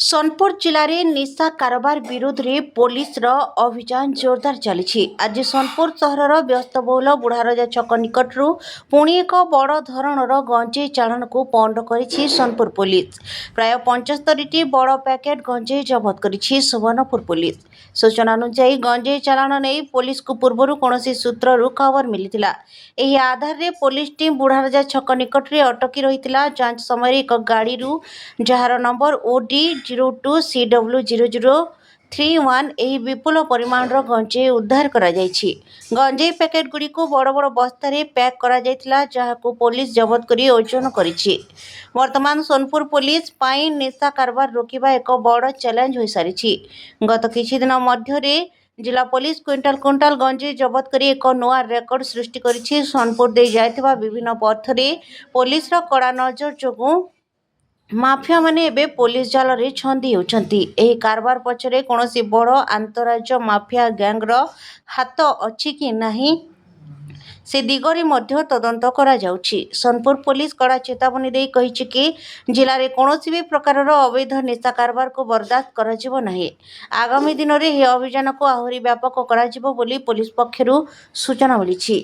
ସୋନପୁର ଜିଲ୍ଲାରେ ନିଶା କାରବାର ବିରୋଧରେ ପୋଲିସର ଅଭିଯାନ ଜୋରଦାର ଚାଲିଛି। ଆଜି ସୋନପୁର ସହରର ବ୍ୟସ୍ତବହୁଳ ବୁଢ଼ାରଜା ଛକ ନିକଟରୁ ପୁଣି ଏକ ବଡ଼ ଧରଣର ଗଞ୍ଜେଇ ଚାଲାଣକୁ ପଣ୍ଡ କରିଛି ସୋନପୁର ପୋଲିସ। ପ୍ରାୟ 75ଟି ବଡ଼ ପ୍ୟାକେଟ୍ ଗଞ୍ଜେଇ ଜବତ କରିଛି ସୁବର୍ଣ୍ଣପୁର ପୋଲିସ। ସୂଚନା ଅନୁଯାୟୀ, ଗଞ୍ଜେଇ ଚାଲାଣ ନେଇ ପୋଲିସକୁ ପୂର୍ବରୁ କୌଣସି ସୂତ୍ରରୁ ଖବର ମିଳିଥିଲା। ଏହି ଆଧାରରେ ପୋଲିସ ଟିମ୍ ବୁଢ଼ାରଜା ଛକ ନିକଟରେ ଅଟକି ରହିଥିଲା। ଯାଞ୍ଚ ସମୟରେ ଏକ ଗାଡ଼ିରୁ, ଯାହାର ନମ୍ବର OD 02 CW 0031, ଏହି ବିପୁଳ ପରିମାଣର ଗଞ୍ଜେଇ ଉଦ୍ଧାର କରାଯାଇଛି। ଗଞ୍ଜେଇ ପ୍ୟାକେଟ୍ଗୁଡ଼ିକୁ ବଡ଼ ବଡ଼ ବସ୍ତାରେ ପ୍ୟାକ୍ କରାଯାଇଥିଲା, ଯାହାକୁ ପୋଲିସ ଜବତ କରି ଓଜନ କରିଛି। ବର୍ତ୍ତମାନ ସୋନପୁର ପୋଲିସ ପାଇଁ ନିଶା କାରବାର ରୋକିବା ଏକ ବଡ଼ ଚ୍ୟାଲେଞ୍ଜ ହୋଇସାରିଛି। ଗତ କିଛି ଦିନ ମଧ୍ୟରେ ଜିଲ୍ଲା ପୋଲିସ କୁଇଣ୍ଟାଲ କୁଇଣ୍ଟାଲ ଗଞ୍ଜେଇ ଜବତ କରି ଏକ ନୂଆ ରେକର୍ଡ ସୃଷ୍ଟି କରିଛି। ସୋନପୁର ଦେଇ ଯାଇଥିବା ବିଭିନ୍ନ ପଥରେ ପୋଲିସର କଡ଼ା ନଜର ଯୋଗୁଁ ମାଫିଆମାନେ ଏବେ ପୋଲିସ ଜାଲରେ ଛନ୍ଦି ହେଉଛନ୍ତି। ଏହି କାରବାର ପଛରେ କୌଣସି ବଡ଼ ଆନ୍ତଃରାଜ୍ୟ ମାଫିଆ ଗ୍ୟାଙ୍ଗର ହାତ ଅଛି କି ନାହିଁ, ସେ ଦିଗରେ ମଧ୍ୟ ତଦନ୍ତ କରାଯାଉଛି। ସୋନପୁର ପୋଲିସ କଡ଼ା ଚେତାବନୀ ଦେଇ କହିଛି କି ଜିଲ୍ଲାରେ କୌଣସି ବି ପ୍ରକାରର ଅବୈଧ ନିଶା କାରବାରକୁ ବରଦାସ୍ତ କରାଯିବ ନାହିଁ। ଆଗାମୀ ଦିନରେ ଏହି ଅଭିଯାନକୁ ଆହୁରି ବ୍ୟାପକ କରାଯିବ ବୋଲି ପୋଲିସ ପକ୍ଷରୁ ସୂଚନା ମିଳିଛି।